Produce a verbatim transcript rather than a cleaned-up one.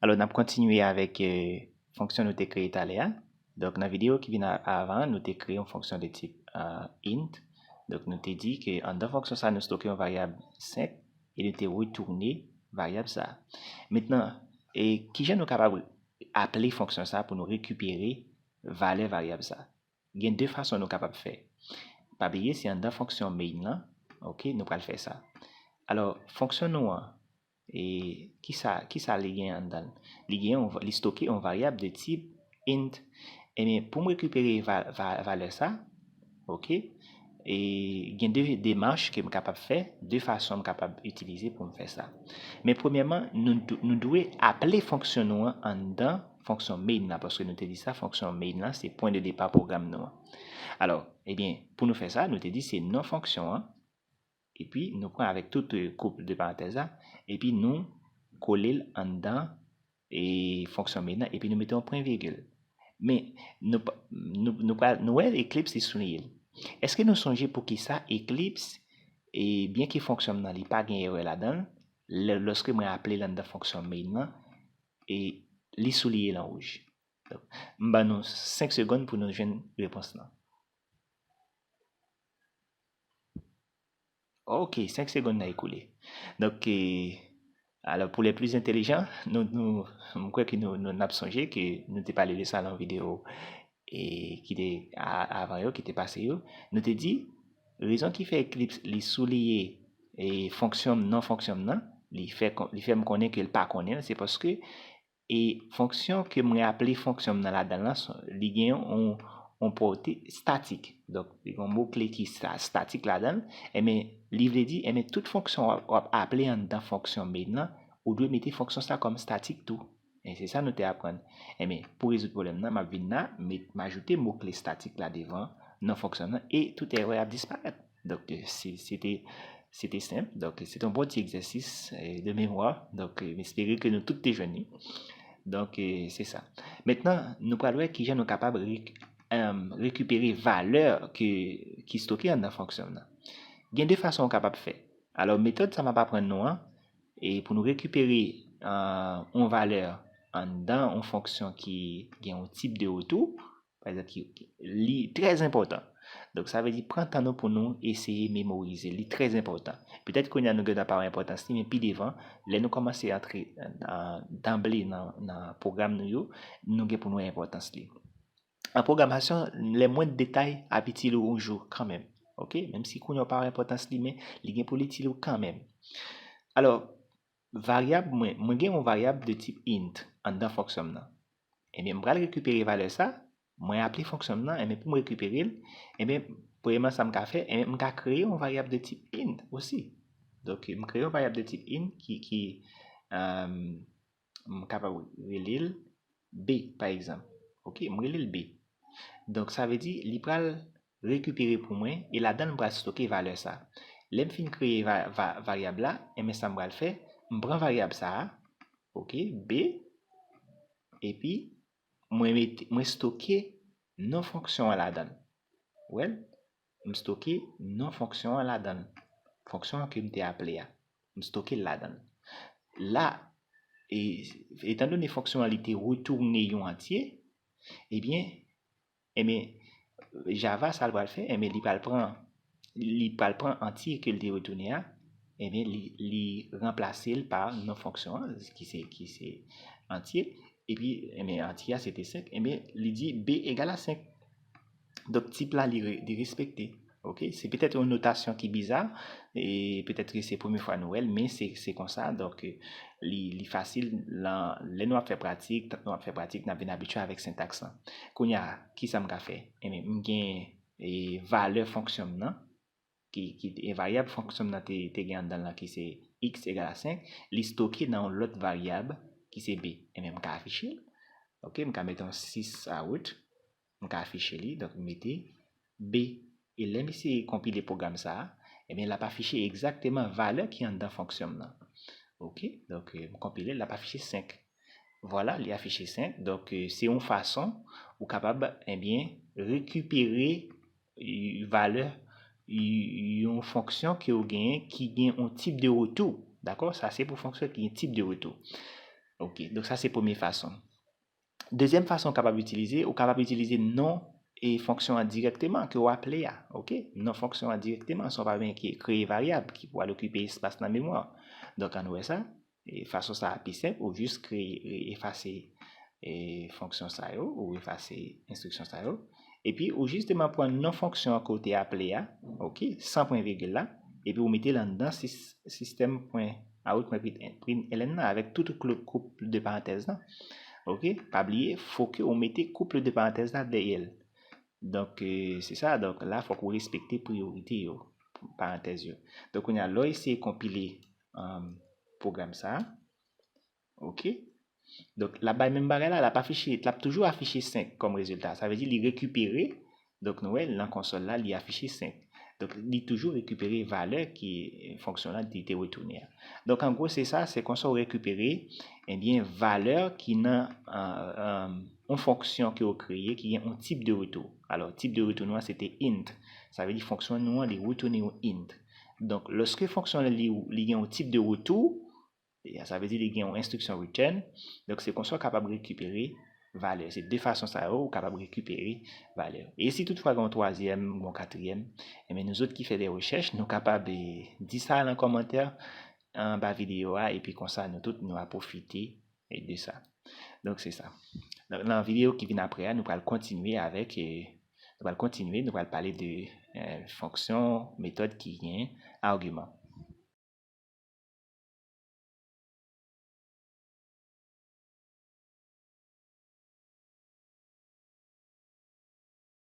Alò, n ap kontinye avèk eh, fonksyon nou te kreye talè a. Donk, nan videyo ki vin avan, nou te kreye yon fonksyon de tip eh, int. Donk, nou te di ke anndan fonksyon sa, nou stoke yon varyab senk e nou te retounen varyab sa. Mentnan, e kijan nou kapab aple fonksyon sa pou nou rekipere valè varyab sa? Gen de fason nou kapab fè. Pa bliye, se anndan fonksyon main lan, ok, nou pral fè sa. Alò, fonksyon nou an, e kisa, kisa li gen anndan l? Li gen yon, li stoke yon varyab de tip int. Ebyen, pou m rekipere va, va, valè sa, ok, e gen de demach ke m kapab fè, de fason m kapab itilize pou m fè sa. Men premyèman, nou, nou dwe aple fonksyon nou an anndan fonksyon main la, paske nou te di sa, fonksyon main la, se pwen de depa pwogram nou an. Alò, ebyen, pou nou fè sa, nou te di se non fonksyon an, epi nou pran avèk tout eh, koup de parantèz la, epi nou kole l anndan e fonksyon main nan, epi nou mete yon pwen vigil. Men, nou, pa- nou, nou, pral- nou wè Eclipse li souliye l. Èske nou sonje poukisa Eclipse, e byen ke fonksyon m nan li pa gen erè ladan l, lè- lòske mwen aple l anndan fonksyon main nan, e li souliye l an wouj? M ban nou senk segonn pou nou jwenn repons lan. Ok, senk segonn nan ekoule. Donk, eh, alò, pou les plus intelligents, nou, nou, m kwè ke nou, nou n ap sonje ke nou te pale de sa nan videyo eh, ki te a- avan yo, ki te pase yo. Nou te di, rezon ki fè Eclipse li souliye eh, fonksyon m, non fonksyon m nan, li fè, kon- li fè m konnen ke l pa konnen l, se paske e fonksyon ke mwen aple fonksyon m nan ladan l lan, son- li gen yon, yon pòte statik. Donk, li gen yon mo kle ki sta- statik ladan l. Ebyen, li vle di, ebyen, tout fonksyon w ap, w ap aple anndan fonksyon main nan, ou dwe mete fonksyon sa kòm statik tou. E se sa nou te aprann. Ebyen, pou rezoud pwoblèm nan, m ap vin la, met, m ajoute mo kle statik la devan non fonksyon nan, e tout erè ap disparèt. Donk, se- se te se te senp. Donk, se te yon bon ti egzèsis eh, de memwa. Donk, eh, m espere ke nou tout te jwenn li. Donk, eh, se sa. Mentnan, nou pral wè kijan nou kapab rek- em, rekipere valè ke, ki stoke anndan fonksyon nan. Gen de fason ou kapab fè. Alò, metòd sa m ap aprann nou an, e pou nou rekipere eh, yon valè anndan yon fonksyon ki gen yon tip de retou, pa egzanp, ki, ki- li trè enpòtan. Donk, sa vle di, pran tan nou pou nou eseye memorize. Li trè enpòtan. Petèt kounye a nou gen dwa pa wè enpòtans li, men pi devan, lè nou kòmanse antre eh, danble nan, nan pwogram nou yo, nou gen pou nou wè enpòtans li. An pwogramasyon, les moindres détails ap itil ou yon jou kanmenm. Ok? Menm si kounye a w pa wè enpòtans li, men li gen pou l itil ou kanmenm. Alò, varyab mwen, mwen gen yon varyab de tip int anndan fonksyon m nan. Ebyen, m pral rekipere valè sa, mwen aple fonksyon m nan, ebyen, pou m rekipere l, ebyen, premyèman, sa m ka fè, ebyen, m ka kreye yon varyab de tip int osi. Donk, m kreye yon varyab de tip int ki, ki, eh, m kapab rele l B, pa egzanp. Ok, m rele l B. Donk, sa vle di, li pral rekipere pou mwen, e ladan l, m pral stoke valè sa. Lè m fin kreye va, va, varyab la, ebyen, sa m pral fè, m pran varyab sa a, ok, B, epi mwen mete, mwen stoke non fonksyon an ladan l. Ou wè l? M stoke non fonksyon an ladan l. Fonksyon an ke m te aple a. M stoke l ladan l. La, e, etandone fonksyon an li te retounen yon antye, ebyen, ebyen, Java, sa l pral fè, ebyen, li pral pran, li pral pran antye ke l te retounen a, ebyen, li, li ranplase l pa non fonksyon an, ki se, ki se antye, epi, ebyen, antye a se te senk, ebyen, li di B egal a senk. Donk, tip la, li, re- li respekte. Ok? Se petèt yon notasyon ki biza, e petèt ke se premye fwa nou wè l, men se se konsa. Donk, li, li fasil, lan- lè nou ap fè pratik, tank nou ap fè pratik, n ap vin abitye avèk sentaks lan. Kounye a, kisa m ka fè? Ebyen, m gen e, valè fonksyon m nan, ki, ki, e varyab fonksyon m nan te, te gen anndan l lan, ki se x egal a senk, li stoke nan yon lòt varyab, ki se B. Ebyen, m ka afiche l. Ok, m ka mete yon sis a wout. M ka afiche li, donk m mete B. E lè m eseye konpile pwogram sa a, ebyen, l ap afiche egzakteman valè ki anndan fonksyon m nan. Ok, donk, eh, m konpile l, l ap afiche senk. Vwala, li afiche senk. Donk, eh, se yon fason ou kapab, ebyen, rekipere eh, valè eh, yon fonksyon ke w genyen ki gen yon tip de retou. Dakò? Sa se pou fonksyon ki gen tip de retou. Ok, donk sa se premye fason. Dezyèm fason ou kapab itilize, ou kapab itilize non e fonksyon an dirèkteman ke w aple a. Ok, non fonksyon an dirèkteman, san w pa bezwen kreye varyab ki pou al okipe espas nan memwa. Donk ann wè sa. E fason sa a pi senp, ou jis kreye, efase e, fonksyon sa yo, ou efase enstriksyon sa yo. Epi ou jisteman pran non fonksyon an ke w te aple a, ok, san pwen vigil la, epi ou mete l anndan sistèm pwen out mwen println nan avèk tout koup de parantèz lan. Ok, pa bliye, fo ke ou mete koup de parantèz la dèyè l. Donk, se sa, donk la, fòk ou respekte priyorite yo, parantèz yo. Donk, kounye a, lè w eseye konpile pwogram sa a, ok, donk, l ap bay menm bagay la, l ap afiche, l ap toujou afiche senk kòm rezilta. Sa vle di li rekipere, donk, nou wè, nan konsòl la, li afiche senk. Donk, li toujou rekipere valè ki fonksyon lan li te retounen an. Donk, an gwo, se sa, se konsa w rekipere, ebyen, valè ki nan yon fonksyon ke w kreye, ki gen yon tip de retou. Alò, tip de retou nou an, se te int. Sa vle di fonksyon nou an, li retounen yon int. Donk, lòske fonksyon lan, li, li gen yon tip de retou, sa vle di li gen yon enstriksyon return. Donk, se konsa w kapab rekipere valè. Se de fason sa yo, ou kapab rekipere valè. E si toutfwa gen yon twazyèm, gen yon katriyèm, ebyen, nou zòt ki fè de rechèch, nou kapab di sa nan kòmantè anba videyo a, epi konsa, nou tout, nou a pwofite de sa. Donk, se sa. Donk, nan videyo ki vin apre a, nou pral kontinye avèk, nou pral kontinye, nou pral pale de fonksyon, metòd ki gen agiman.